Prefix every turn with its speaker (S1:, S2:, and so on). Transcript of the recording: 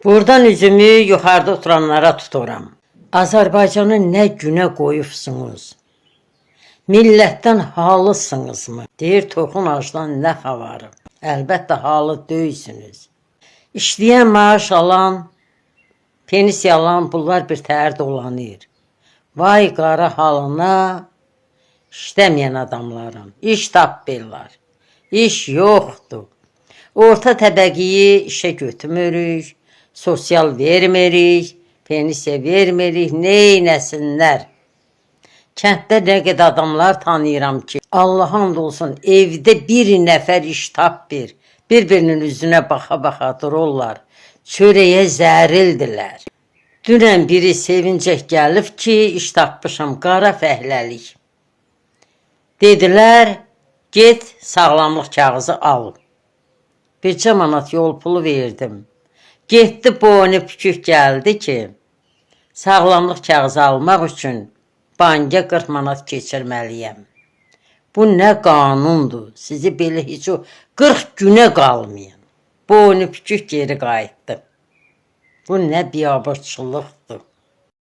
S1: Buradan üzümü yuxarıda oturanlara tuturam. Azərbaycanı nə günə qoyubsunuz? Millətdən halısınızmı? Deyir toxun acdan nə xavarı? Əlbəttə halı deyirsiniz. İşləyən, maaş alan, pensiya alan bunlar bir təhər dolanır. Vay qara halına işləməyən adamların. İş tapmırlar. İş yoxdur. Orta təbəqəyi işə götürmürük, sosial vermirik, pensiya vermirik, neynəsinlər? Kənddə nə qədər adamlar tanıyıram ki, Allaha and olsun, evdə bir nəfər iş tapmır. Bir-birinin üzünə baxa-baxa dururlar. Çörəyə zərildilər. Dünən biri sevincək gəlib ki, iş tapmışam, qara fəhləlik. Dedilər, get sağlamlıq kağızı al. Bircə manat yol pulu verdim. Getdi boynu bükük gəldi ki, sağlamlıq kağızı almaq üçün banka 40 manat keçirməliyəm. Bu nə qanundur? Sizi belə heç o 40 günə qalmayın. Boynu bükük geri qayıtdı. Bu nə biabırçılıqdır.